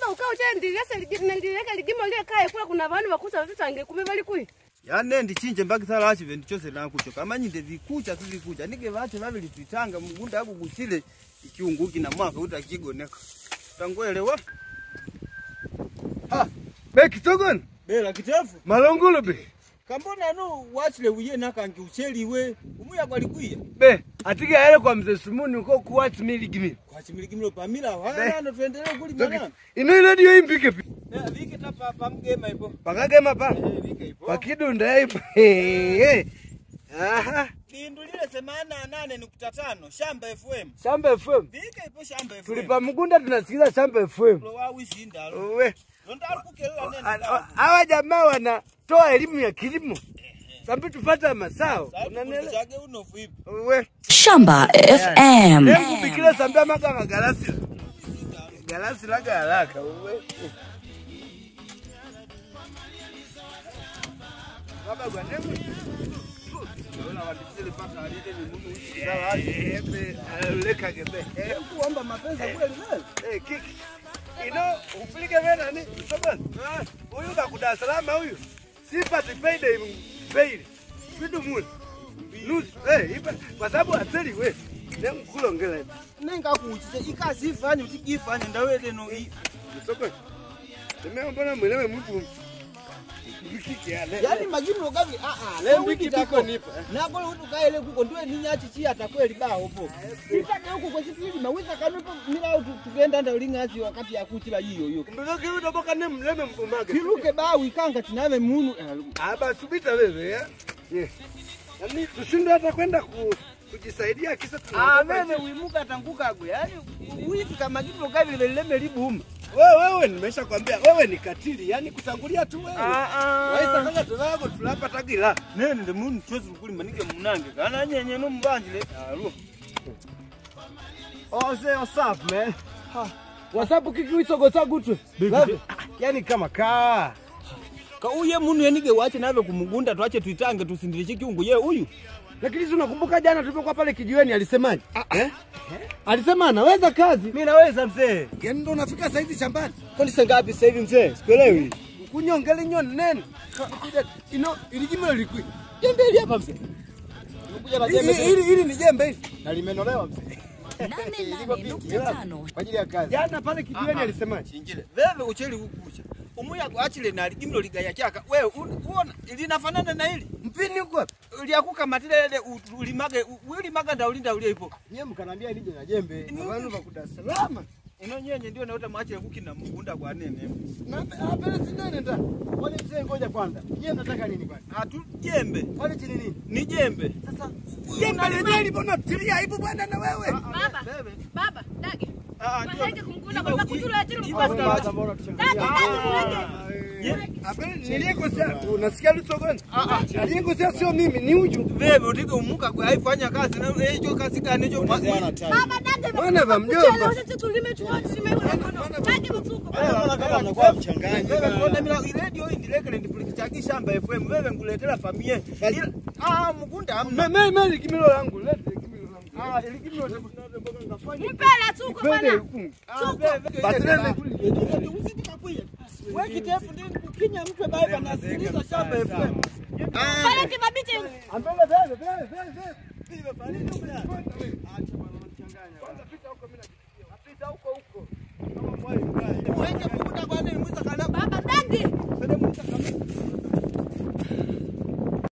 Baba ukao tena ndileka ligimo lile kae kula kuna vanhu vakusa vitange kume bali kui. Yani ndichinje mbakisala achi vendichose nakucho kama nyinde vikucha sivikucha nige vache vavili tuitanga mugunda ako kusile ikiunguki na mwaka utakigoneka. Tangoelewa? Ha, be kitogon. Bela kitefu. Malongolo be. Kambona no wachile uye nakangi ucheliwe umuya kwalikwiya. Be, atige aele kwa mzee Sumuni uko kuwachi miligimi. Kuwachi miligimi pamila wana tuendelee kulima. Ino radio imbike pi. Vike tapa pamgema ipo. Pakagema pa. Vike ipo. Pakidunda ipo. Eh. Aha. Lindulile 88.5 Shamba FM. Shamba FM. Vike ipo Shamba FM. Tulipa mgunda tunasikiza Shamba FM. Lo wishinda lo. We. Hawa jamaa wanatoa elimu ya kilimo. Sambi tupata masao. Unanielewa? We. Shamba FM. Hebu bikira sambia maka galasi. Galasi laga haraka. We. Baba bwana. Naona wandisile pata alile ni munu Leka gebe. Kuomba mapenzi kweli wewe. Eh kiki. Ino upilike vena ni sababu. Huyu kakuda salama huyu. Sipa tipeide pay. Vidu mule. Nusu ipa kwa sababu ateli we. Nengikulongela. Nenga kuuchise ikazi ifanye utikifanye ndawele no. Soko. Nimeona mwelewe mtu. Yani majimbo gavi leo wiki biko nipa. Nagole utukaele kuko ndiwe ninyachi chi atakweli baho po. Sitake huko kwa sisi maweza kanupo mila tugenda ndaulingazi wakati ya kuchila hiyo hiyo. Mbezoke udoboka ne mleme mbumage. Kiruke bawo ikanga tinave munu. Aba subita wewe ya. Yeah. Yani tushindwe hata kwenda kujisaidia kisa tunaogopa. Wewe uimuka tanguka gwe. Yani uifika majimbo gavi leleme libuma. Wewe nimeshakwambia wewe ni katili, yani kutangulia tu wewe. Waisa kanga tunako tulapa tagila. Nene ndi munu chozi kulima nige munange. Kana nyenye no mbanjile. Alo. Oh, say what's up man? Ha. What's up kiki wisogo gutu? Yani kama ka. Ka uye munu yenige wache nave kumugunda tuache tuitange tusindilishe kiungu ye huyu. Lakini si unakumbuka jana tulipokuwa pale kijiweni alisemaje? Eh? Alisema anaweza kazi. Mimi naweza mzee. Yaani ndo unafika sasa hivi shambani. Kwani sengapi sasa hivi mzee? Sikuelewi. Kunyongele nyoni nene. Ino ilijimelo likwi. Jembe hili hapa mzee. Nimekuja na jembe. Hili ni jembe hili. Na limenolewa mzee. 88.5 kwa ajili ya kazi. Jana pale kijiweni alisemaje? Chinjile. Wewe ucheli hukucha. Umuya kuachile na ligimlo ligaya chaka. Wewe uona linafanana na hili. Mpini huko wapi? Liakukamatile ile ulimage ulimaga ndaulinda ule ipo. Nyewe mkanambia nije na jembe. Abantu bakuda salama. Ino nyenye ndio naota mwache kukina mugunda kwa nene. Na apele sinene nda. Kwani mzee ngoja kwanza. Nyewe mnataka nini kwani? Atu jembe. Kwani chini nini? Ni jembe. Sasa jembe lenyewe libona tilia ipo bwana na wewe. Baba. Baba, dage. Ndio kumgunda kwa kutula chini mkosi. Dage, dage. Apele niliyekosea unasikia Lusogoni? Aliyekosea sio mimi ni huyu. Wewe utike umuka kwa haifanya kazi na hicho kazi gani hicho? Baba dage. Bwana va mjomba. Tulime tuime dage mtuko. Bwana kama anakuwa mchanganyi. Wewe kuona mila radio hii ndilekele ndipulikichaki Shamba FM wewe nguletera familia. Mugunda amna. Mimi ligimilo langu lete ligimilo langu. Ligimilo Mpela tuko bwana. Tuko. Basi nene. Wewe kitefu ndio kukinya mtu baba anasikiliza Shamba FM. Pale kibabiti. Ambele bebe bebe bebe. Bibe pale ndio bwana. Acha bwana unachanganya. Kwanza pita huko mimi najipikia. Pita huko huko. Kama mwai.